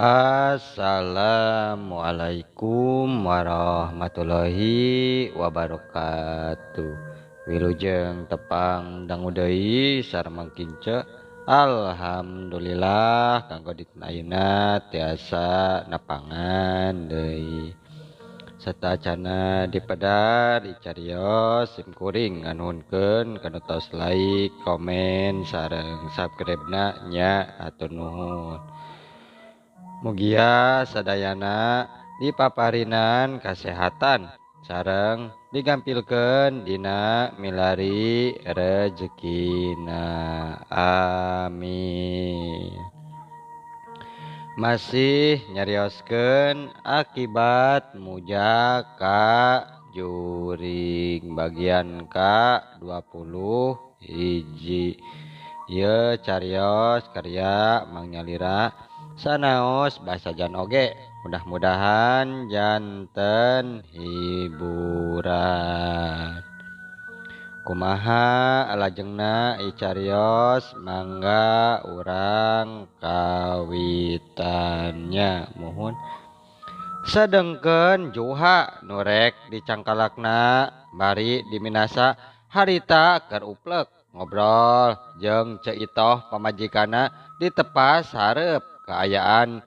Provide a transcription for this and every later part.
Assalamualaikum warahmatullahi wabarakatuh. Wilujeng tepang dangu deui sareng kince. Alhamdulillah kanggo dinten ayeuna tiasa napangan deui. Sateuacana dipedar dicarios sim kuring nganuhunkeun kana tos like, komen, sareng subscribe-na nya hatur nuhun. Mugia sadayana dipaparinan kasehatan sareng digampilkeun dina milari rejekina, amin. Masih nyarioskeun akibat muja ka juring bagian ka 20 hiji. Ieu carios karya Mang Nyalira sanaos basajan oge, mudah-mudahan janten hiburan. Kumaha lajengna icarios mangga urang kawitannya muhun. Sedengkeun Juha nu rek dicangkalakna bari diminasa harita keur uplek ngobrol jeung Ceu Itoh pamajikanna ditepas hareup kaayaan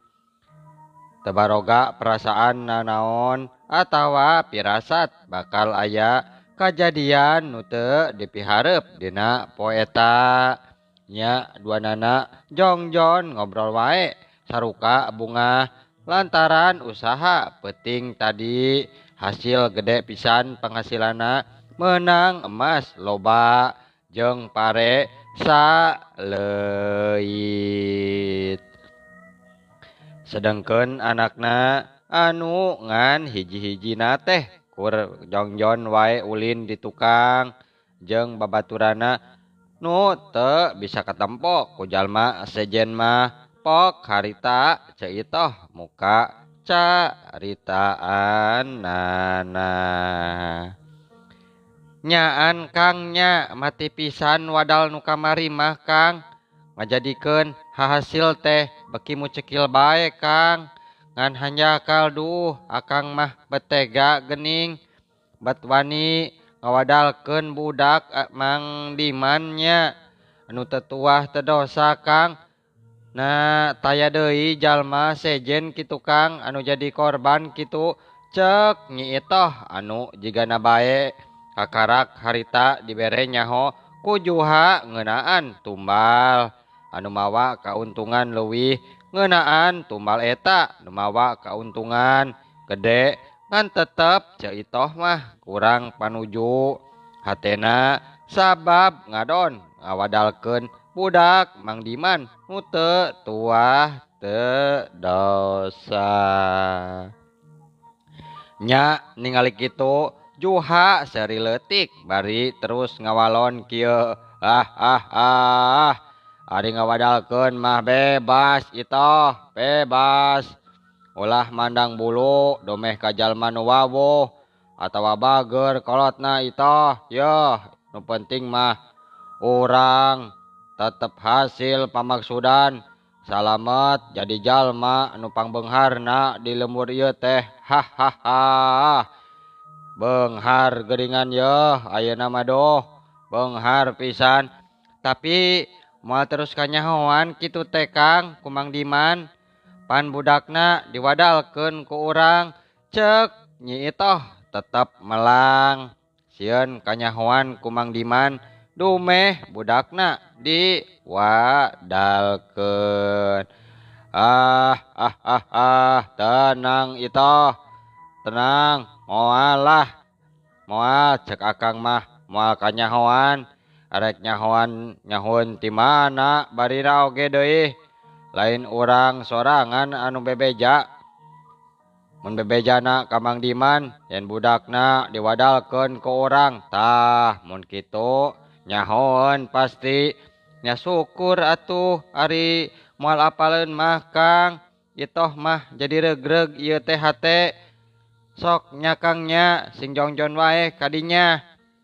teu baroga perasaan nanaon atawa pirasat bakal aya kajadian nu teu dipihareup dina poe eta. Nya duanana jongjon ngobrol wae saruka bungah lantaran usaha peuting tadi hasil gede pisan penghasilanna meunang emas loba jeung pare saleuit. Sedengkeun anakna anu ngan hiji-hijina teh kur jongjon wae ulin di tukang jeung babaturana nu teu bisa katempo ku jalma sejen mah pok harita Ceu Itoh muka caritaanana. Nyaan Kang nya mati pisan wadal nu kamari mah Kang, ngajadikeun hahasil teh beki mucekil bae Kang, ngan hanjakal duh akang mah betega geuning bat wani ngawadalkeun budak Mang Diman nya anu teu tuah teu dosa Kang. Na taya deui jalma sejen kitu Kang anu jadi korban kitu, ceuk Nyi Itoh anu jigana bae kakarak harita dibere nyaho ku Juha ngeunaan tumbal anu mawa kauntungan leuwih ngeunaan tumbal eta nu mawa kauntungan gede ngan tetep Ceu Itoh mah kurang panuju hatena sabab ngadon ngawadalkeun budak Mang Diman nu teu tuah teu dosa. Nya ningali kitu Juha seuri leutik bari terus ngawalon kieu, ah ah ah ari ngawadalkeun mah bebas Itoh, bebas ulah mandang bulu domeh ka jalma nu wawuh atawa bager kolotna Itoh, yeuh nu penting mah urang tetep hasil pamaksudan salamet jadi jalma nu pangbeungharna di lembur ieu teh, hahaha. Beunghar geuringan yeuh ayeuna mah doh beunghar pisan, tapi moal terus kanyahoan kitu teh Kang ku Mang Diman, pan budakna diwadalkeun ku urang, ceuk Nyi Itoh tetep melang sieun kanyahoan ku Mang Diman dumeh budakna diwadalkeun. Ah ah ah ah tenang Itoh, tenang, moal lah, moal cek akang mah moal kanyahoan, arek nyahoan nyahoan ti mana barira oge deui, lain urang sorangan anu bebeja, mun bebejana ka Mang Diman yen budakna diwadalkeun ku urang, tah mun kitu nyahoan pasti nya syukur atuh ari moal apaleun mah Kang. Itoh mah jadi regreg ieu teh hate. Sok nya Kang nya sing jongjon wae kadinya.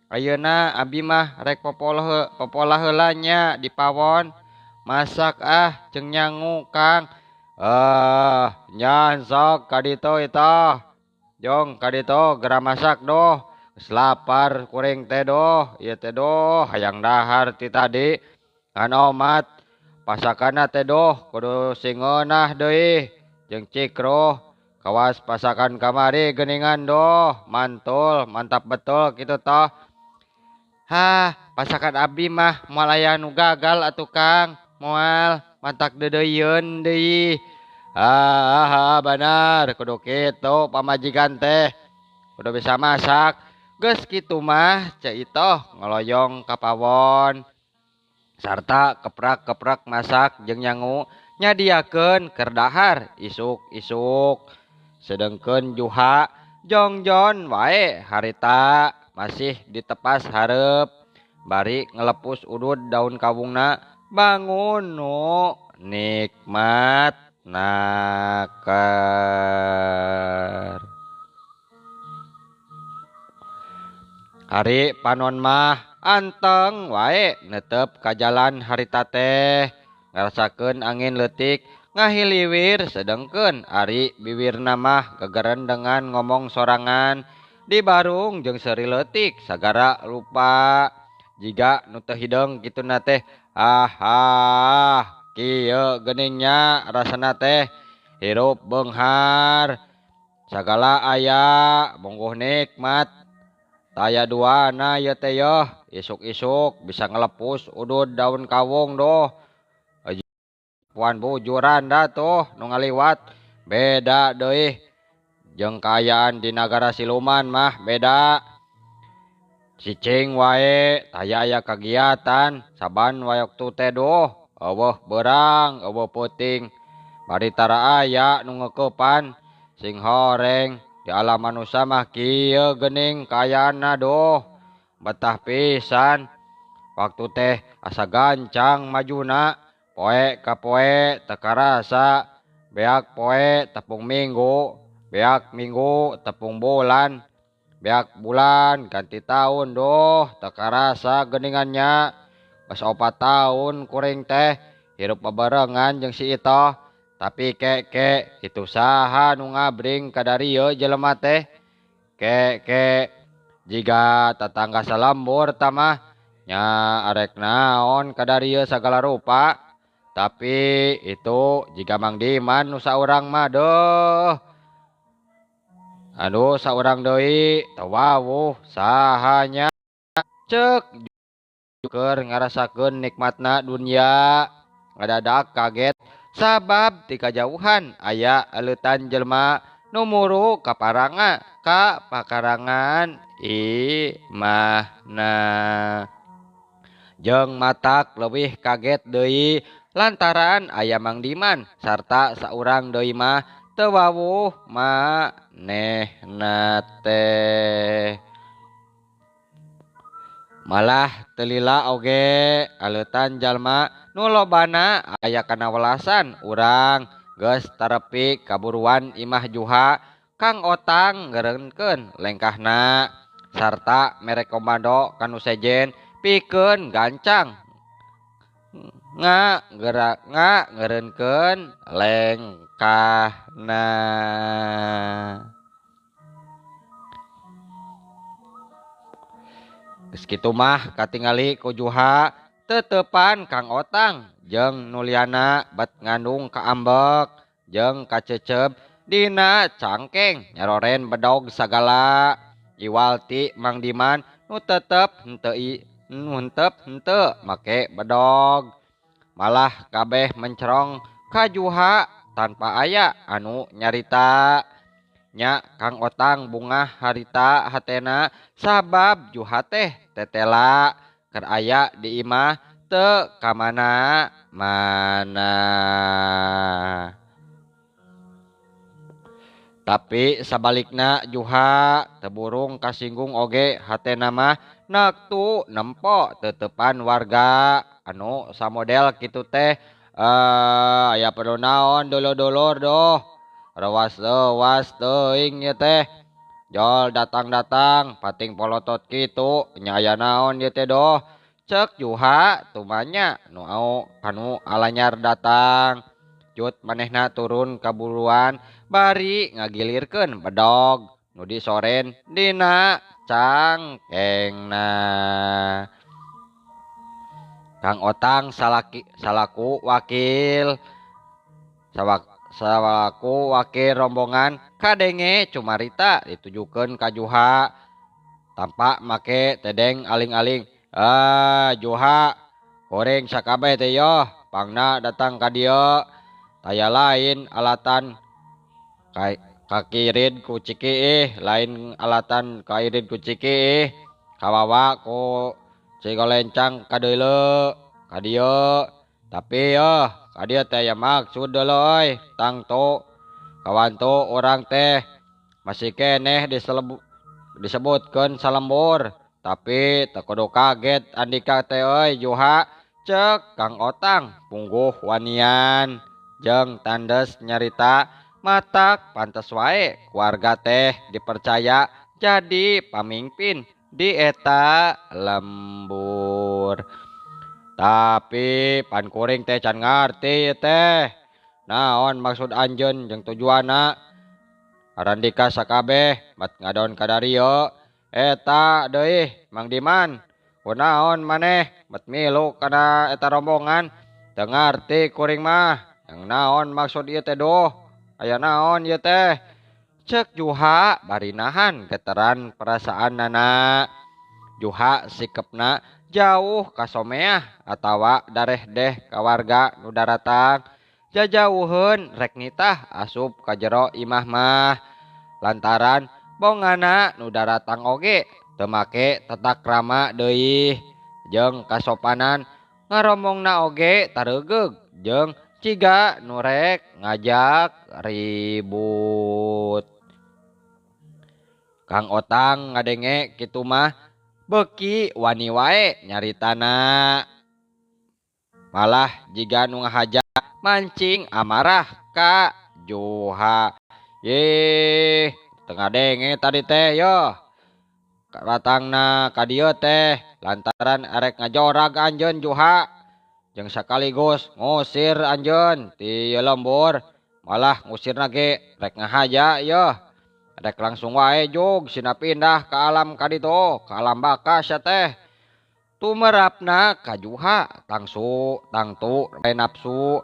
Ayeuna abi mah rek popolah heula nya di pawon. Masak ah jeung nyangu Kang. Nyan sok ka ditu Itoh. Jong ka ditu geura masak doh. Geus lapar kuring teh doh. Ieu teh doh hayang dahar ti tadi. Ngan omat pasakanna teh doh kudu singeunah deui jeung cikruh. Kawas pasakan kamari geuningan doh. Mantul, mantap betul kitu toh. Hah, pasakan abdi mah moal aya nu gagal atuh Kang. Moal mantak deudeuieun deui. Ah, benar kudu kitu pamajikan teh. Kudu bisa masak. Geus kitu mah Ceu Itoh ngoloyong ka pawon. Sarta keprak-keprak masak jeung nyangu nyadiakeun keur dahar isuk-isuk. Sedengkeun Juha jongjon wae harita masih ditepas hareup bari ngelepus udud daun kawungna bangun nu nikmat naker. Ari panon mah anteng wae netep ka jalan harita teh ngarasakeun angin leutik ngahiliwir sedengkeun ari biwirna mah gegerendengan ngomong sorangan di barung jeung seuri leutik sagara lupa jiga nu teu hideung kituna teh. Ah, kieu geuningnya rasana teh hirup beunghar sagala aya bungguh nikmat taya duana ieu teh yeuh isuk-isuk bisa ngelepus udud daun kawung doh. Puan bujuran dah tuh nu ngaliwat beda deui jeung kaayaan di nagara siluman mah beda. Cicing wae taya aya kagiatan saban waktu teh doh eueuh beurang eueuh peuting bari tara aya nu ngeukepan sing horeng di alam manusia mah kieu geuning kaayaanna doh betah pisan. Waktu teh asa gancang majuna poe ka poe teu karasa beak poe tepung minggu beak minggu tepung bulan beak bulan ganti tahun doh teu karasa geuningannya. Geus 4 tahun kuring teh hirup bebarengan jeung si Itoh tapi ke-ke itu saha nu ngabring ka darieu jelema teh ke-ke jiga tetangga salembur tamah nya arek naon ka darieu sagala rupa. Tapi itu jiga Mang Diman nu saurang mah deuh. Aduh saurang deui teu wawuh sahanya. Ceuk keur ngarasakeun nikmatna dunya ngadadak kaget sabab ti kajauhan aya aleutan jelema nu muru ka paranga ka pakarangan imahna. Jeung matak leuwih kaget deui lantaran aya Mang Diman sarta saurang deui mah teu wawuh manehna teh. Malah teu lila oge aleutan jalma nu lobana aya kana welasan urang geus tarepi kaburuan imah Juha. Kang Otang ngeureunkeun lengkahna sarta mere komando ka nu sejen pikeun gancang ngeureunkeun lengkahna. Geus kitu mah katingali ku Juha tetepan Kang Otang jeung Nuliana bet ngandung kaambek jeung kacecep dina cangkeng nyaroren bedog sagala iwal ti Mang Diman nu tetep henteu henteu make bedog. Malah kabeh mencerong ka Juha tanpa aya anu nyarita. Nya Kang Otang bungah harita hatena sabab Juha teh tetela keur aya di imah teu ka mana mana. Tapi sabalikna Juha teu burung kasinggung oge hatena mah naktu nempo tetepan warga anu samodel kitu teh. Aya perlu naon dulur-dulur doh rewas-rewas teuing ieu teh jol datang-datang pating polotot kitu nya aya naon ieu teh doh. Cek Juha tumanya nu au kanu alanyar datang. Jut manehna turun kaburuan bari ngagilirkeun bedog nu disoren dina cangkengna. Kang Otang salaku wakil salaku wakil rombongan kadenge cumarita ditujukeun ka Juha tampak make tedeng aling-aling. Ah Juha kuring sakabeh teh yoh pangna datang ka dieu taya lain alatan kakirid ku cikiih lain alatan kairid ku cikiih kawawa ku cigolencang kadeuleu ka dieu tapi yoh ka dieu teh aya maksud deuleu euy tangtu kawantu urang teh masih keneh disebutkeun salembur tapi teu kudu kaget andika teh euy Juha cek Kang Otang pungguh wanian jeung tandes nyarita matak pantes wae keluarga teh dipercaya jadi pamimpin di eta lembur. Tapi pan kuring teh can ngarti teh naon maksud anjeun jeung tujuanna. Arandika sakabeh bat ngadon kadarieu eta deui Mang Diman kunaon maneh bat milu kana eta rombongan teu ngarti kuring mah yang naon maksud ieu teh doh aya naon ieu teh cek Juha bari nahan geteran perasaanana. Juha sikepna jauh ka someah atawa dareh-deh ka warga nu daratang jajauheun rek nitah asup ka jero imah mah lantaran bongana nu daratang oge teu make tata krama deui jeung kasopanan ngaromongna oge taregeug jeung ciga nu rek ngajak ribut. Kang Otang ngadenge kitu mah beuki wani wae nyaritana malah jiga nu ngahaja mancing amarah ka Juha. Yeh teu ngadenge tadi teh yoh ratangna ka dieu teh lantaran arek ngajorag anjeun Juha jeung sakaligus ngusir anjeun ti lembur malah ngusirna ge rek ngahaja yoh rek langsung wae jug sina pindah ka alam kaditu ka alam baka sia teh. Tumerapna ka Juha tangsu tangtu nafsu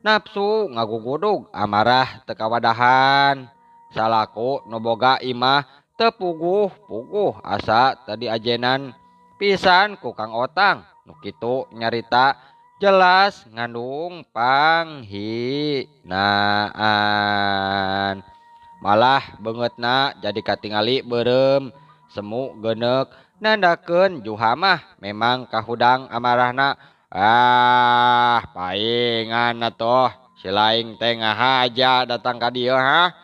nafsu ngagugudug amarah teu kawadahan salaku nu boga imah teu puguh-puguh asa teu diajenan pisan ku Kang Otang nu kitu nyarita jelas ngandung panghinaan. Malah beungeutna jadi katingali beureum semu geuneuk nandakeun Juha mah memang kahudang amarahna. Ah paingan atuh si laing teh ngahaja datang ka dieu ha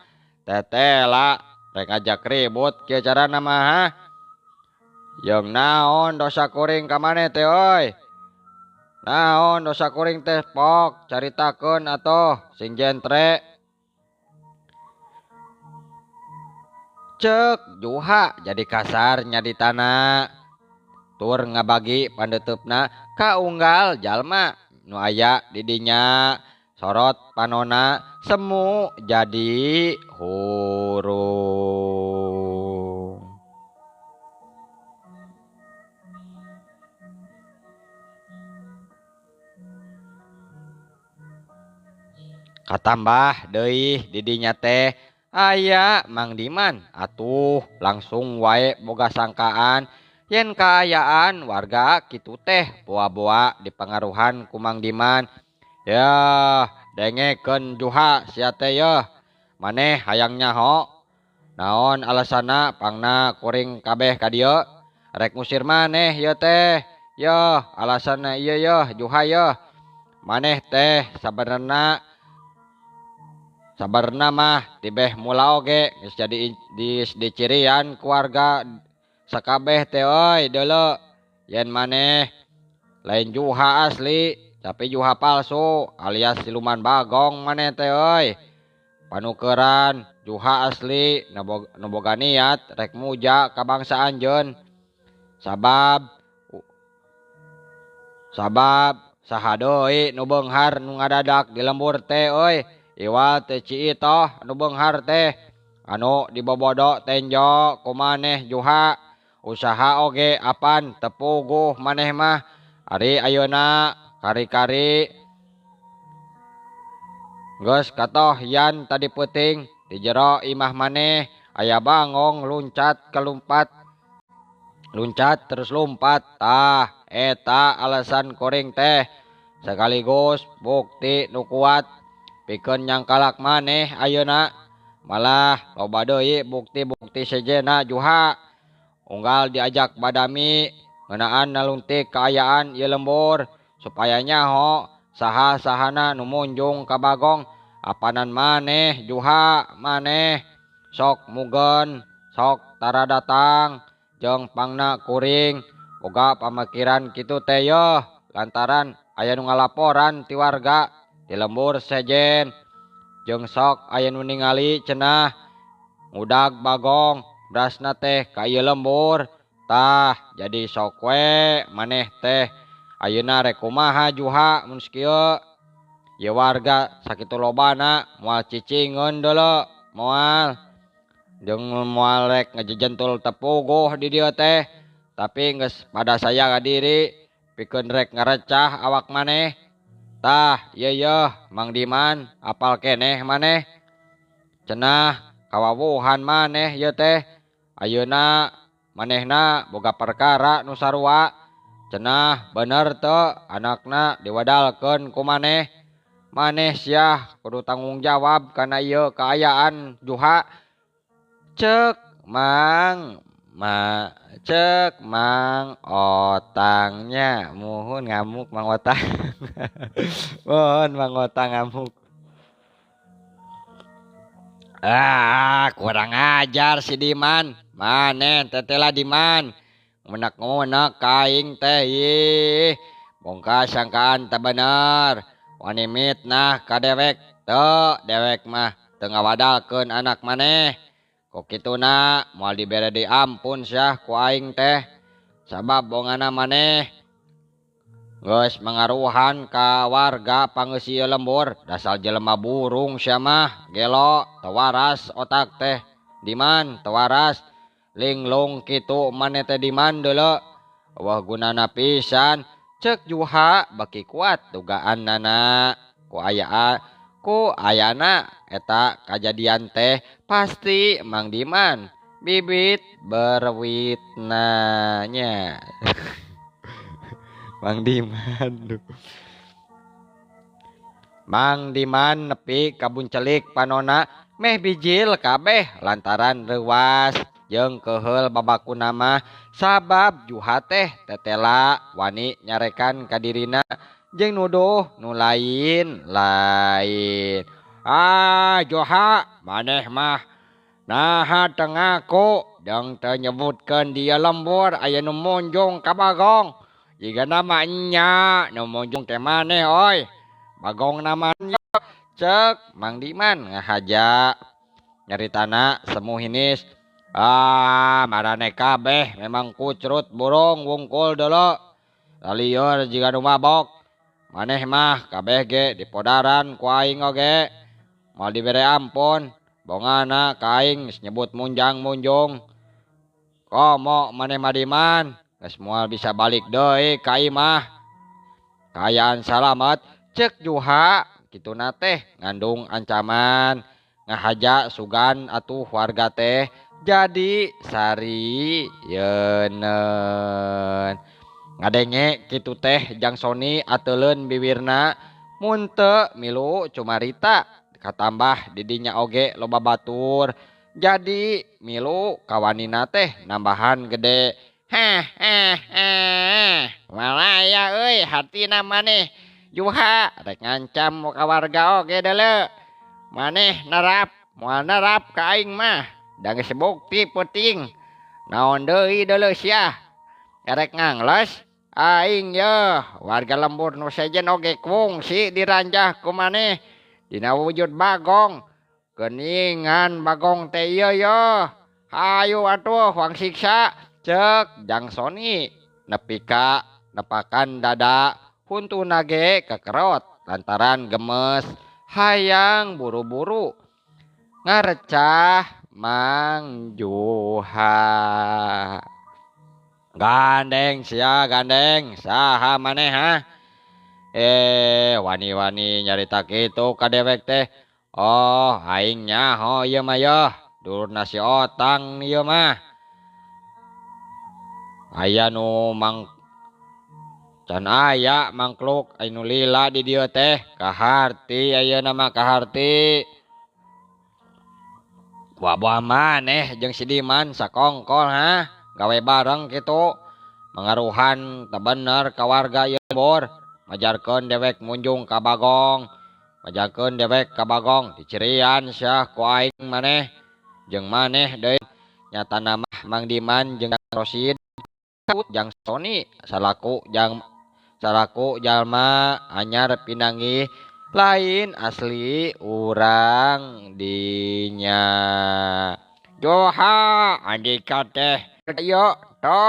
tetela rek ngajak ribut kieu carana mah ha jeung naon dosa kuring ka maneh teh euy naon dosa kuring teh pok caritakeun atuh sing jentre cek Juha jadi kasar nya di tanah tur ngabagi pandeteupna ka unggal jalma nu aya di dinya sorot panona semu jadi hurung. Katambah deui di dinya teh aya Mang Diman atuh langsung wae boga sangkaan yen kaayaan warga kitu teh boa-boa dipengaruhan ku Mang Diman. Yah dengekeun Juha sia teh yeuh maneh hayang nyaho naon alasana pangna kuring kabeh ka dieu rek ngusir maneh ieu teh yeuh alasana ieu yeuh Juha yeuh maneh teh sabenerna sabarna mah tibeh mula oge geus jadi dicirian keluarga sakabeh teh euy deuleu yen maneh lain Juha asli tapi Juha palsu alias siluman bagong maneh teh euy panukeran Juha asli nu boga niat rek muja ka bangsa anjeun sabab Saha deui nu beunghar nu ngadadak di lembur teh euy. Iwal teh Ci Itoh nu beunghar teh. Anu dibobodo tenjo ku maneh Juha. Usaha oge apan teu puguh maneh mah. Ari ayeuna kari-kari geus katoh yan tadi peuting di jero imah maneh aya bangong luncat kelumpat. Luncat terus lompat. Tah eta alasan kuring teh sekaligus bukti nu kuat pikeun nyangkalak maneh ayeuna. Malah loba deui bukti-bukti sejenna Juha. Unggal diajak badami ngeunaan naluntik kaayaan ieu lembur supaya nyaho saha-sahana nu munjung ka Bagong. Apanan maneh Juha maneh sok mugen sok tara datang jeung pangna kuring boga pamikiran kitu teh yeuh lantaran aya nu ngalaporan ti warga ti lembur sejen jeung sok aya nu ningali cenah ngudag Bagong berasna teh ka ieu lembur. Tah jadi sok we maneh teh ayeuna rek kumaha Juha mun sakieu. Ieu warga sakitu lobana moal cicingeun deuleu moal jeung moal rek ngajejentul tepuguh di dieu teh. Tapi geus pada saya ngadiri pikeun rek ngarecah awak maneh. Tah ieu yeuh Mang Diman apal keneh maneh cenah kawawuhan maneh ieu teh. Ayeuna manehna boga perkara nu sarua cenah bener teu anakna diwadalkeun ku maneh. Maneh siah kudu tanggung jawab kana ieu kaayaan Juha. Cek Mang ma cek Mang Otangnya muhun ngamuk Mang Otang. Muhun Mang Otang ngamuk. Ah kurang ajar si Diman. Maneh tetela Diman menek-menek ka aing teh ih. Bongka sangkaan teu bener. Wani mitnah ka dewek teu dewek mah teu ngawadalkeun anak maneh. Ku kituna moal dibere diampun syah ku aing teh. Sabab bongana maneh geus mangaruhan ka warga pangeus ieu lembur. Dasar jelema burung sia mah gelo teu waras otak teh Diman teu waras. Linglung kitu maneh teh Diman deuleu. Eueuh gunana pisan. Cek Juha beki kuat dugaannana ku aya ku ayana eta kajadian teh pasti Mang Diman bibit berwitnanya. Mang Diman duh. Mang Diman nepi ka buncelik panona meh bijil kabeh lantaran reuwas jeung keuheul babakuna mah sabab Juha teh tetela wani nyarekan ka dirina jeung nuduh nu lain-lain. Ah Juha maneh mah naha teu ngaku jeung teu nyebutkeun dia lembur aya nu munjung ka Bagong. Jigana mah nya nu munjung teh maneh oi. Bagong namanya. Cek Mang Diman ngahaja nyaritana semu hinis. Ah marane kabeh memang kucrut burung wungkul deuleu. Lalieur jiga nu mabok. Maneh mah kabeh ge dipodaran ku aing oge. Moal dibere ampun. Bongana ka aing geus nyebut munjang-munjung. Komo maneh mah Diman geus moal bisa balik deui ka imah. Kaayaan salamet cek Juha kituna teh ngandung ancaman. Ngahaja sugan atuh warga teh jadi sarieun. Ngadenge kitu teh Jang Sony ateuleun biwirna mun teu milu cumarita katambah didinya oge loba batur. Jadi milu kawanina teh nambahan gede. Heh heh heh. Malaya euy hatina maneh Juha rek ngancam ka warga oge deuleu. Maneh nerap moal nerap ka aing mah. Da geus bukti peuting. Naon deui deuleu sia. Erek ngangles aing yeuh warga lembur nu sejen oge kungsi diranjah ku maneh dina wujud Bagong. Geuningan Bagong teh ieu yeuh. Hayu atuh wang siksa. Cek Jang Sony nepi ka nepakan dada Huntuna ge kekerot lantaran gemes hayang buru-buru ngarecah Mang Juha. Gandeng sia gandeng saha maneh ha? Wani-wani nyarita kitu ka dewek teh. Oh aing nyaho ieu mah yeuh, dulurna si Otang ieu mah. Aya nu mang can aya mangkluk anu lila di dieu teh, kaharti ayeuna mah kaharti. Buah-buah maneh jeung si Diman sakongkol ha, gawe bareng kitu. Mangaruhan teu bener ka warga ieu lembur, majarkeun dewek munjung ka Bagong. Majarkeun dewek ka Bagong dicirian sia ku aing maneh jeung maneh deui. Nyatana mah Mang Diman jeung Rosid jang Sony salaku jang salaku jalma anyar pinanggih lain asli urang dinya. Joha andika teh ieu to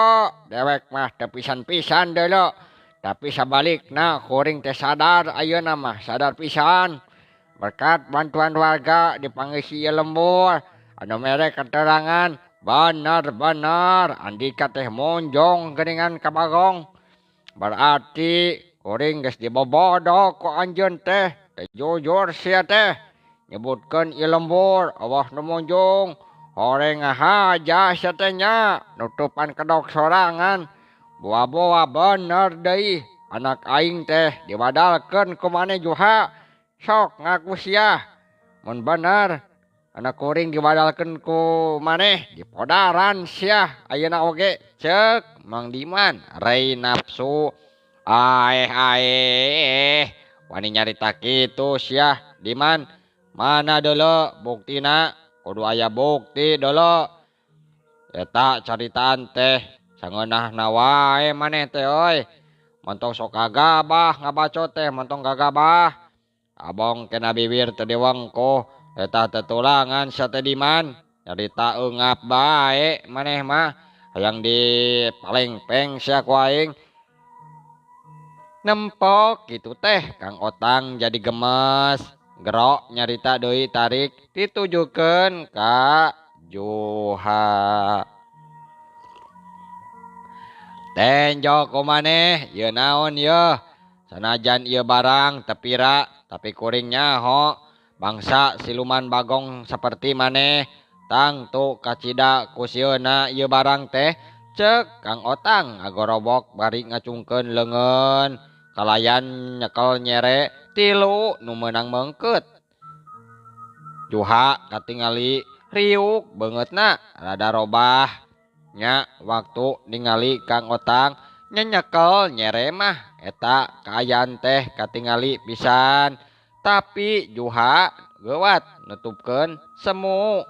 dewek mah teu pisan-pisan deuleu. Tapi sabalikna kuring teh sadar ayeuna mah sadar pisan. Berkat bantuan warga dipangisi ieu lembur anu mere keterangan bener-bener andika teh monjong geuningan ka Bagong. Berarti kuring geus dibobodo ku anjeun teh, teh jujur sia teh nyebutkeun ieu lembur awah nu monjong. Horeng ngahaja sia teh nya nutupan kedok sorangan. Boa-boa bener deui anak aing teh diwadalkeun ku maneh Juha. Sok ngaku sia mun bener anak kuring diwadalkeun ku maneh dipodaran sia ayeuna oge. Ceuk Mang Diman rei nafsu. Aeh aeh wani nyarita kitu sia Diman, mana deuleu buktina? Kudu aya bukti deuleu. Eta caritaan teh sangeunahna wae maneh teh euy. Montong sok gagabah ngabacot teh, montong gagabah. Abong kena bibir teu diwengkuh eta tetulangan sia teh Diman. Nyarita eungap bae maneh mah hayang dipalengpeng sia ku aing. Nempok kitu teh Kang Otang jadi gemes. Gerok nyarita deui tarik ditujukeun ka Juha. Tenjo ku maneh ieu naon yeuh? Sanajan ieu barang teu pira tapi kuring nyaho bangsa siluman Bagong saperti maneh tangtu kacida ku sieuna ieu barang teh. Ceuk Kang Otang ngagorobok bari ngacungkeun leungeun kalayan nyekel nyere tilu nu meunang meungkeut. Juha katingali riuk beungeutna rada robah nya waktu ningali Kang Otang nyenyekel nyere mah eta kaayaan teh katingali pisan. Tapi Juha geuwat nutupkeun semu.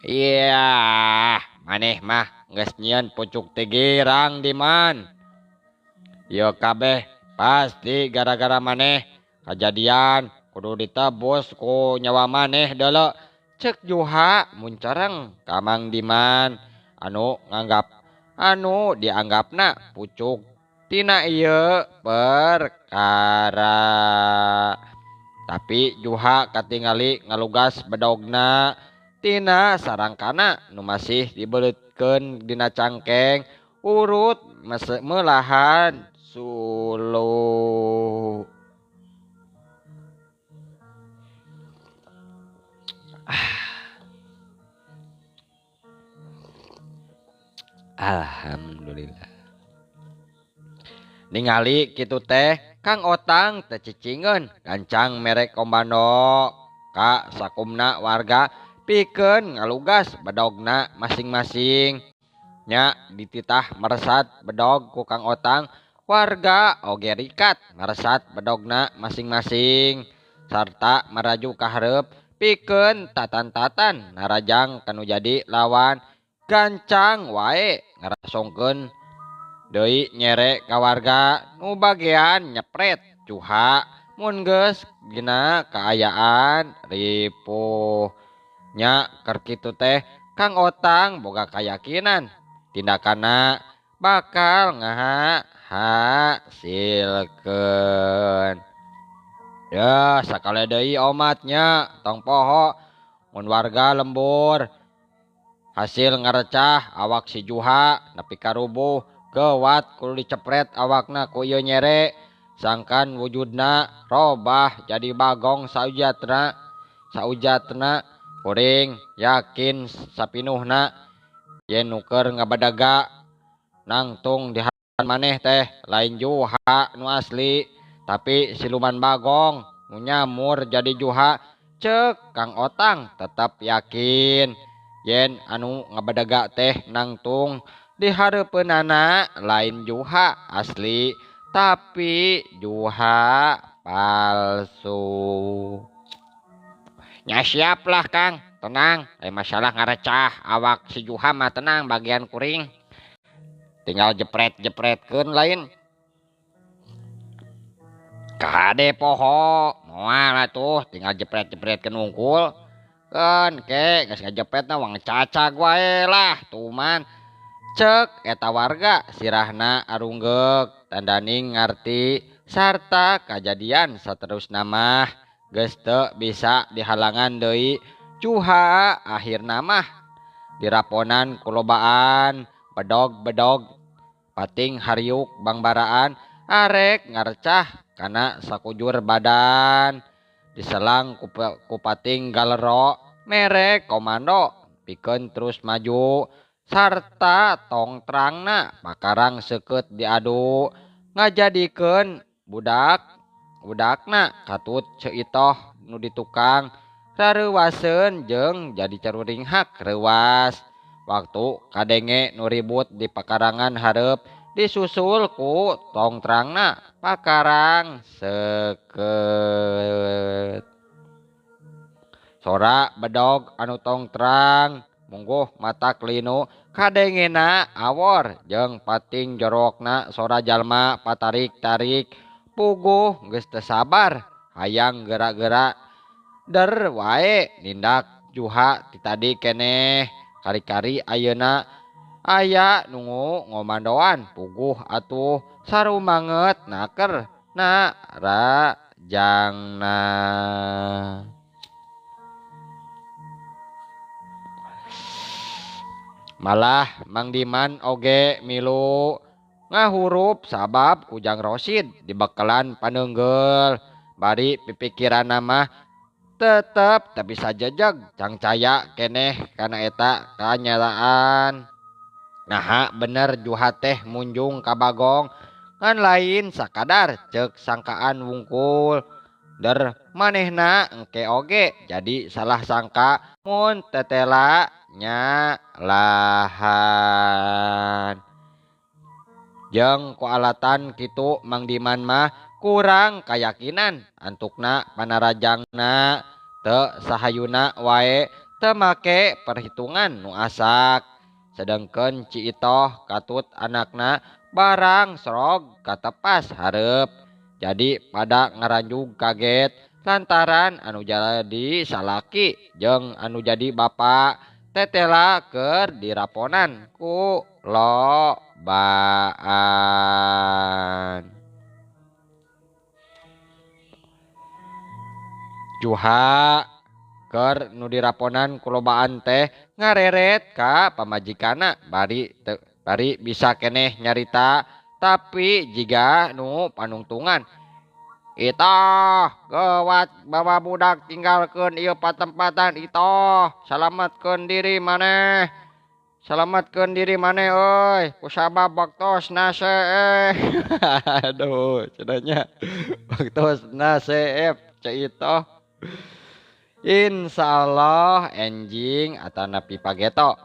Iya, maneh mah geus nyieun pucuk ti girang Diman. Ieu kabeh pasti gara-gara maneh kajadian kudu ditebus ku nyawa maneh deuleu. Ceuk Juha muncareng ka Mang Diman anu nganggap anu dianggapna pucuk tina ieu perkara. Tapi Juha katingali ngalugas bedogna tina sarangkana nu masih dibeuleutkeun dina cangkeng urut meulahan suluh. Alhamdulillah. Ningali kitu teh Kang Otang teu cicingeun gancang mere komando ka sakumna warga pikeun ngalugas bedogna masing-masing. Nya dititah meresat bedog ku Kang Otang, warga oge rikat meresat bedogna masing-masing sarta maraju ka hareup pikeun tatan-tatan narajang kanu jadi lawan. Gancang wae ngarasongkeun deui nyere ka warga nu bagean nyepret Juha mun geus dina kaayaan ripuh. Nya keur kitu teh Kang Otang boga kayakinan tindakanna bakal ngahasilkeun. Ya sakali deui omatnya tong poho mun warga lembur hasil ngarecah awak si Juha nepi ka rubuh geuwat kudu dicepret awakna ku ieu nyere sangkan wujudna robah jadi bagong saujatna kuring yakin sapinuhna yen nu keur ngabadaga nangtung di harapan maneh teh lain Juha nu asli tapi siluman bagong nu nyamur jadi Juha. Cek Kang Otang tetap yakin yen anu ngabadaga teh nangtung di hareupeunana lain Juha asli tapi Juha palsu. Nya siap lah Kang, tenang. Masalah ngarecah awak si Juha mah tenang bagian kuring. Tinggal jepret-jepretkeun lain. Kade poho, moal atuh tinggal jepret-jepretkeun wungkul. Keun ke geus ngajepretna wang cacag wae lah tuman. Cek eta warga sirahna arunggeuk tandaning ngarti sarta kajadian saterusna mah geus teu bisa dihalangan deui. Juha akhirna mah diraponan kulobaan bedog-bedog pating hariuk bangbaraan arek ngarecah kana sakujur badan diselang ku pating galero mere komando pikeun terus maju sarta tong terangna pakarang seukeut diadu ngajadikeun budakna katut Ceitoh nu di tukang rareuwaseun jeung jadi caruringhak reuwas. Waktu kadenge nu ribut di pakarangan hareup disusul ku tong terangna pakarang seukeut. Sora bedog anu tong terang mungguh mata kelinu kadengena awor jeung pating jorokna sora jalma patarik-tarik puguh geus teu sabar hayang gerak-gerak der wae nindak Juha ti tadi keneh kari-kari ayeuna aya nungu ngomandoan puguh atuh sarumanget naker na rajangna. Malah Mang Diman oge milu ngahurup sabab Ujang Rosid dibekelan paneunggeul bari pipikiranna mah tetep teu bisa jejeg cangcaya keneh kana eta kanyataan. Naha bener Juha teh munjung ka Bagong ngan lain sakadar ceuk sangkaan wungkul der manehna engke oge jadi salah sangka mun tetela nyalahan. Jeung ku alatan kitu Mang Diman mah kurang kayakinan antukna panarajangna teu sahayuna wae teu make perhitungan nu asak. Sedengkeun Ci Itoh katut anakna barang serog katepas hareup jadi pada ngaranjug kaget lantaran anu jadi salaki jeung anu jadi bapa tetela keur diraponan ku lobaan. Juha keur nu diraponan ku lobaan teh ngareret ka pamajikanna bari bisa keneh nyarita tapi jiga nu panungtungan. Itoh geuwat bawa budak tinggalkeun ieu patempatan itoh salametkeun diri maneh. Salametkeun diri maneh euy kusabab waktosna seeh. Aduh cenah nya waktosna seep Ceu Itoh. Insyaallah enjing atanapi pageto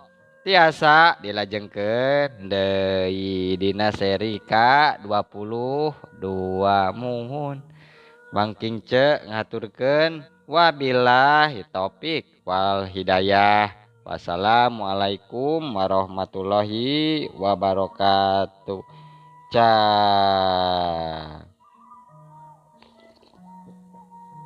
tiasa dilajengkeun deui dina seri ka-22 muhun. Bangking ce ngaturkeun wabillahi taufik wal hidayah. Wassalamualaikum warahmatullahi wabarakatuh. Cah.